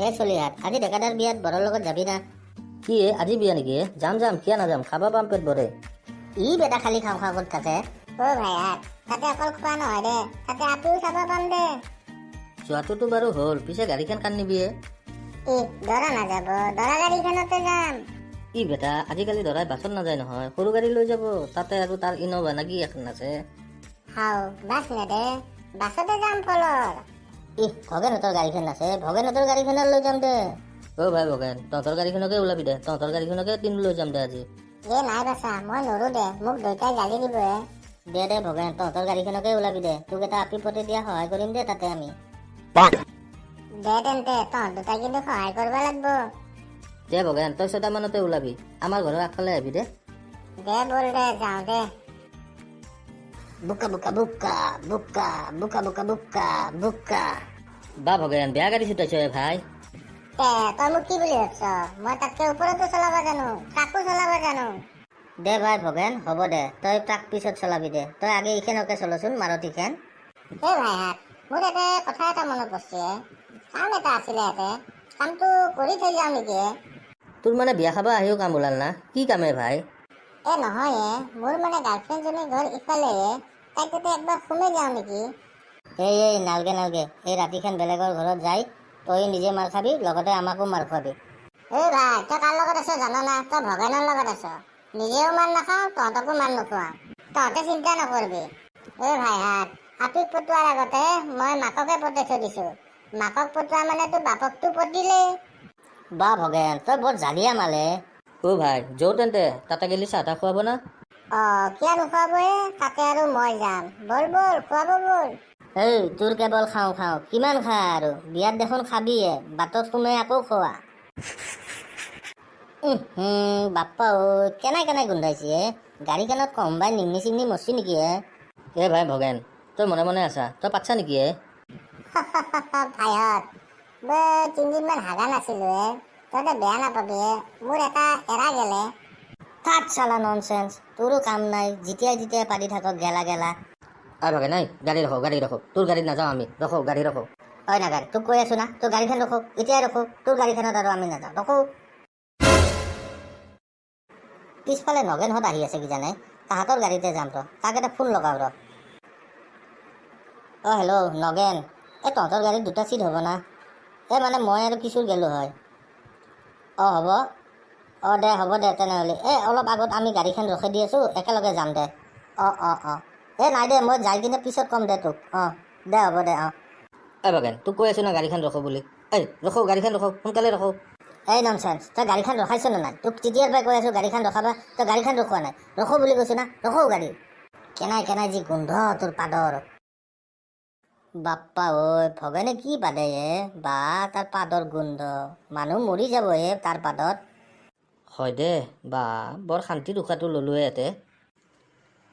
এই চলিহাত, আজি ডেকাদাৰ বিয়াত বৰৰ লগত যাবি না? কি এ, আজি বিয়া নেকি এ? যাম যাম, কিয় নাযাম, খাবা পাম পেট ভৰে। ই বেটা খালি খাওঁ খাওঁ কৰি থাকে। অ ভাইহাত, তাতে অকল খোৱা নহয় দে, তাতে আপিও চাব পাম দে। যোৱাটোতো বাৰু হ'ল, পিছে গাড়ীখন কাৰ নিবি এ? ই দৰা নাযাব, দৰা গাড়ীখনতে যাম। ই বেটা, আজিকালি দৰাই বাছত নাযায় নহয়, সৰু গাড়ী লৈ যাব। তাতে আৰু তাৰ ইন'ভা না কি এখন আছে। হাও, বাছ নেদে? বাছতে যাম ফলৰ। ইহ, ভগেনহঁতৰ গাড়ীখন আছে, ভগেনহঁতৰ গাড়ীখনত লৈ যাম দে। অ ভাই ভগেন, তহঁতৰ গাড়ীখনকে ওলাবি দে, তহঁতৰ গাড়ীখনকে তিনি লৈ যাম দে আজি। এ নাই বাছা, মই নৰো দে, মোক দেউতাই গালি দিব হে। দে দে ভগেন, তহঁতৰ গাড়ীখনকে ওলাবি দে, তোক এটা আপি পতি দিয়া সহায় কৰিম দে তাতে আমি। দে তেন্তে, তহঁত দুটাই কিন্তু সহায় কৰিব লাগব। দে ভগেন, তই 6টামানতে ওলাবি, আমাৰ ঘৰৰ আগফালে আহিবি দে। দে বল দে, যাওঁ দে। বোকা বোকা বোকা বোকা বোকা বোকা বোকা বোকা। বা ভগেন, বেয়া গাড়ী ছুটাইছ এ ভাই। তে তই মোক কি বুলি ভাবছ? মই তাতকে ওপৰতো চলাব জানো, ট্ৰাকো চলাব জানো। দে ভাই ভগেন, হ'ব দে, তই ট্ৰাক পিছত চলাবি দে, তই আগে ইখনকে চলচোন, মাৰুতিখন। এই ভাইহাত, মোৰ ইয়াতে কথা এটা মনত পৰিছে, কাম এটা আছিলে ইয়াতে, কামটো কৰি থৈ যাওঁ নেকি? তোৰ মানে বিয়া খাব আহিও কাম ওলাল না? কি কামে ভাই? এ নহয় এ, মোৰ মানে গাৰ্লফ্ৰেণ্ডজনীৰ ঘৰ ইফালে, তাইক তাতে একবাৰ সোমাই যাওঁ নেকি? এই এই নালগে নালগে, এই ৰাতিখন বেলেগৰ ঘৰত যাই তই নিজে মাৰ খাবি, লগতে আমাকো মাৰ খুৱাবি। এই ভাই, তই কাৰ লগত আছ জান না? তই ভগেনৰ লগত আছ। নিজেও মাৰ নাখাওঁ, তহঁতকো মাৰ নোখোৱাওঁ, তহঁতে চিন্তা নকৰিবি। এই ভাইহাত, আপিক পতোৱাৰ আগতে মই মাককে পতাই থৈ দিছো। মাকক পতোৱা মানেতো বাপকটো পতিলেই। বা ভগেন, তই বৰ জালিয়া মালে। অ ভাই, যৌ তেন্তে, তাতে গেলি চাহ তাহ খুৱাব না? অ, কিয় নোখোৱাব হে? তাতে আৰু মই যাম। ব'ল ব'ল, খুৱাব ব'ল। এই তোৰ কেৱল খাওঁ খাওঁ, কিমান খা আৰু? বিয়াত দেখোন খাবিয়ে, বাটত সোমাই আকৌ খোৱা। বাপ্পা ঐ, কেনে কেনে গোন্ধাইছে হে? গাড়ীখনত কোনোবাই নিগনি চিগনি মৰছি নেকি হে? এ ভাই ভগেন, তই মনে মনে আছা, তই পাতছা নেকি হে? ভাইহঁত, বে 3 দিনমান হাগা নাছিলো হে, তহঁতে বেয়া নাপাবি হে, মোৰ এটা এৰা গেলে। থাত চালা ননচেন্স, তোৰো কাম নাই, যেতিয়াই তেতিয়াই পাতি থাক গেলা গেলা। আই ভগেন, এই গাড়ী ৰখো, গাড়ী ৰখো, তোৰ গাড়ীত নাযাওঁ আমি, ৰখো গাড়ী ৰখো। ঐ নাগাৰ, তোক কৈ আছো না, তোৰ গাড়ীখন ৰখো, এতিয়াই ৰখো, তোৰ গাড়ীখনত আৰু আমি নাযাওঁ, ৰখো। পিছফালে নগেনহঁত আহি আছে কিজানে, তাহাঁতৰ গাড়ীতে যাম ৰ, তাক এটা ফোন লগাওঁ ৰ। অ হেল্ল' নগেন, এই তহঁতৰ গাড়ীত দুটা চিট হ'ব না? এই মানে মই আৰু কিশোৰ গ'লোঁ হয়। অ হ'ব, অ দে, হ'ব দে তেনেহ'লে। এই অলপ আগত আমি গাড়ীখন ৰখাই দি আছোঁ, একেলগে যাম দে। অ অ অ এই নাই দে, মই যাই কিনে পিছত ক'ম দে তোক। অ দে, হ'ব দে। অ। এই ভগেন, তোক কৈ আছো না গাড়ীখন ৰখো বুলি। এই ৰখো, গাড়ীখন ৰখো, সোনকালে ৰখো। এই ননচেন্স, তই গাড়ীখন ৰখাইছ নে নাই? তোক তেতিয়াৰ পৰাই কৈ আছোঁ গাড়ীখন ৰখাবা, তই গাড়ীখন ৰখোৱা নাই। ৰখো বুলি কৈছো না, ৰখো গাড়ী। কেনাই কেনাই যি গোন্ধ তোৰ পাদৰ। বাপ্পা ঐ, ভগেনে কি পাদে হে? বা, তাৰ পাদৰ গোন্ধ, মানুহ মৰি যাব হে তাৰ পাদত। হয় দে, বা বৰ শান্তিত উশাহটো ল'লোৱে ইয়াতে।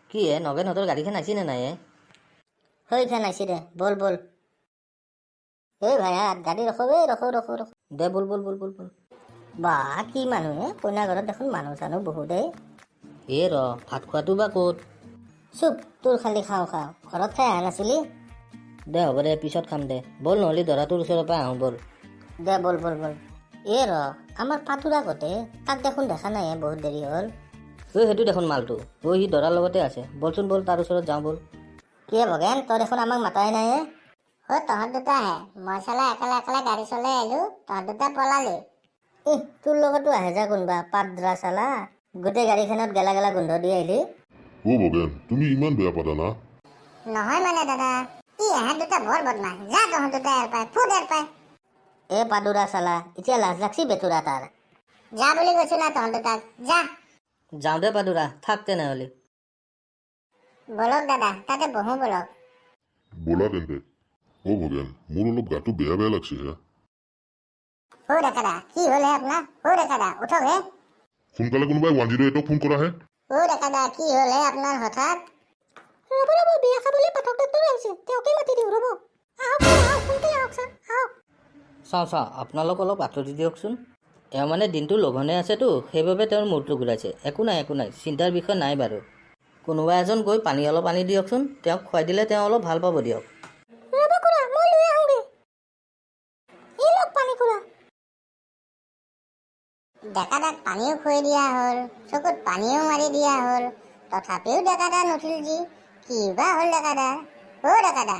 কি হে নগেনহঁতৰ গাড়ীখন আহিছে নে নাই হে? সেইখন আহিছে দে, ব'ল ব'ল। এই ভাইহাত, গাড়ী ৰখো, এই ৰখো ৰখো ৰখো। দে ব'ল ব'ল ব'ল ব'ল ব'ল। বা কি মানুহ হে, কইনা ঘৰত দেখোন মানুহ চানুহ বহুতেই। এ ৰ, ভাত খোৱাটো বা ক'ত? চুপ, তোৰ খালি খাওঁ খাওঁ, ঘৰত খাই অহা নাছিলি? দে হ'ব দে, পিছত খাম দে। ব'ল নহ'লে দৰাটোৰ ওচৰৰ পৰা আহোঁ ব'ল। দে ব'ল ব'ল ব'ল। এ ৰ, আমাৰ পাতুৰা ক'তে? তাক দেখোন দেখা নাই হে, বহুত দেৰি হ'ল। ঐ, সেইটো দেখোন মালটো, ঐ সি দৰাৰ লগতে আছে। ব'লচোন ব'ল, তাৰ ওচৰত যাওঁ ব'ল। কি হে ভগেন, তই দেখোন আমাক মাতাই নাই হে? অ তহঁত দুটা হে, মই চালা একেলে একেলে গাড়ী চলাই আহিলো, তহঁত দুটা পলালি। ইহ, তোৰ লগতো আহে যা কোনোবা পাদ্ৰা চালা, গোটেই গাড়ীখনত গেলা গেলা গোন্ধ দি আহিলি। অ ভগেন, তুমি ইমান বেয়া পাতা না? নহয় মানে দাদা, ই এহেঁত দুটা বৰ বদমাছ। যা তহঁত দুটা ইয়াৰ পাই, ফুট ইয়াৰ পাই। এ পাদুৰা চালা, এতিয়া লাজ লাগছি বেতুৰা তাৰ। যা বুলি কৈছো না তহঁত দুটাক, যা। যাওঁ দে পাদুৰা, থাক তেনেহ'লে। ব'লক দাদা, তাতে বহো ব'লক। ব'লা তেন্তে। অ ভগেন, মোৰ অলপ গাটো বেয়া বেয়া লাগছে হে। অ ডেকাদা, কি হ'ল হে আপোনাৰ? অ ডেকাদা, উঠক হে। সোনকালে কোনোবাই 108ক ফোন কৰা হে। অ ডেকাদা, কি হ'ল হে আপোনাৰ হঠাৎ? ৰ'ব ৰ'ব, বিয়া খাবলৈ পাঠক ডাক্তৰ আহিছে, তেওঁকে মাতি দিওঁ ৰ'ব। আহক আহক, সোনকালে আহক ছাৰ, আহক। চাওঁ চাওঁ, আপোনালোক অলপ আঁতৰি দিয়কচোন। এওঁ মানে দিনটো লঘোণে আছেতো, সেইবাবে তেওঁৰ মূৰটো ঘূৰাইছে। একো নাই একো নাই, চিন্তাৰ বিষয় নাই বাৰু। কোনোবা এজন গৈ পানী অলপ আনি দিয়কচোন, তেওঁক খুৱাই দিলে তেওঁ অলপ ভাল পাব দিয়ক। ৰ'ব খুৰা, মই লৈ আহোঁগে। এই লওক পানী খুৰা। ডেকাদাক পানীও খুৱাই দিয়া হ'ল, চকুত পানীও মাৰি দিয়া হ'ল, তথাপিও ডেকাদা নুঠিল যি। কি বা হ'ল ডেকাদা? অ' ডেকাদা।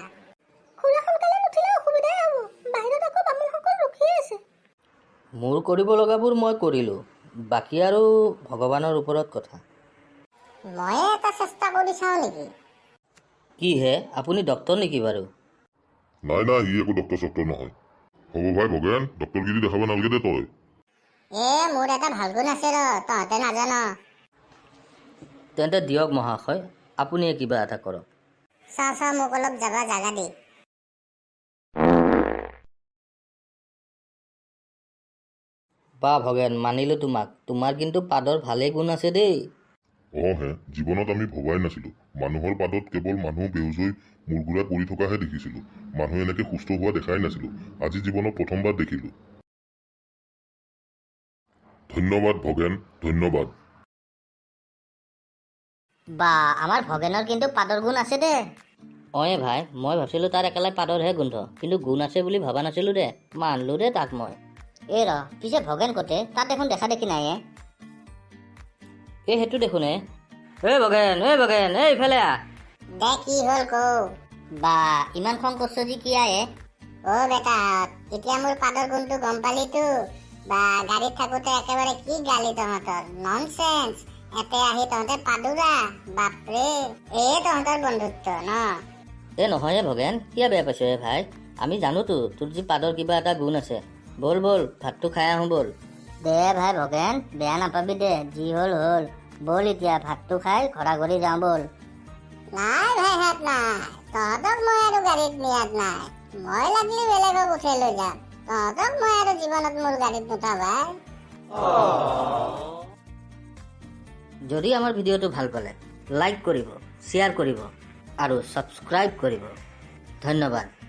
খুৰা, সোনকালে নুঠিলে অসুবিধাই হ'ব। বাহিৰত আকৌ বামুণসকল ৰখিয়ে আছে। মোৰ কৰিব লগাবোৰ মই কৰিলোঁ, বাকী আৰু ভগৱানৰ ওপৰত কথা। ময়ে এটা চেষ্টা কৰি চাওঁ নেকি? কি হে, আপুনি ডক্তৰ নেকি বাৰু? নাই নাই, সি একো ডক্তৰ চক্তৰ নহয়। হ'ব ভাই ভগেন, ডক্তৰগিৰি দেখাব নালাগে দে তই। এ, মোৰ এটা ভাল গুণ আছে ৰ, তহঁতে নাজান। তেন্তে দিয়ক মহাশয়, আপুনিয়ে কিবা এটা কৰক। চাওঁ চাওঁ, মোক অলপ যাবা জাগা দে। বা ভগেন, মানিলোঁ তোমাক, তোমাৰ কিন্তু পাদৰ ভালেই গুণ আছে দেই। অঁ হে, জীৱনত আমি ভবাই নাছিলোঁ। মানুহৰ পাদত কেৱল মানুহ বেহুচ হৈ মূৰ ঘূৰাই পৰি থকাহে দেখিছিলোঁ। মানুহ এনেকৈ সুস্থ হোৱা দেখাই নাছিলোঁ। আজি জীৱনত প্ৰথমবাৰ দেখিলোঁ। ধন্যবাদ ভগেন, ধন্যবাদ। বা, আমাৰ ভগেনৰ কিন্তু পাদৰ গুণ আছে দে। অয়ে ভাই, মই ভাবিছিলোঁ তাৰ একেলাই পাদৰহে গোন্ধ, কিন্তু গুণ আছে বুলি ভবা নাছিলোঁ দে। মানিলোঁ দে তাক মই। এই ৰ, পিছে ভগেন ক'তে? তাত দেখোন দেখা দেখি নাই এ। এই সেইটো দেখোন হে। এই ভগেন, এই ভগেন, এই ইফালে আহ। দে, কি হ'ল কৌ? বা, ইমান খং কৰছ যে কিয়া হে? অ' বেটাহঁত, এতিয়া মোৰ পাদৰ গুণটো গম পালিতো? বা, গাড়ীত থাকোতে একেবাৰে কি গালি তহঁতৰ! ননচেন্স! এতে আহি তহঁতে পাদুৰা! বাপৰে, এয়ে তহঁতৰ বন্ধুত্ব ন? এ নহয় হে ভগেন, কিয় বেয়া পাইছ হে ভাই? আমি জানোতো তোৰ যি পাদৰ কিবা এটা গুণ আছে। ব'ল ব'ল, ভাতটো খাই আহোঁ ব'ল। দে ভাই ভগেন, বেয়া নাপাবি দে, যি হ'ল হ'ল। ব'ল, এতিয়া ভাতটো খাই ঘৰা ঘৰি যাওঁ ব'ল। নাই ভাইহাত, নাই, তহঁতক মই আৰু গাড়ীত নিয়াত নাই। মই লাগিলে বেলেগক উঠাই লৈ যাম, তহঁতক মই আৰু জীৱনত মোৰ গাড়ীত নুঠাওঁ ভাই। যদি আমাৰ ভিডিঅ'টো ভাল পালে লাইক কৰিব, শ্বেয়াৰ কৰিব আৰু ছাবস্ক্ৰাইব কৰিব। ধন্যবাদ।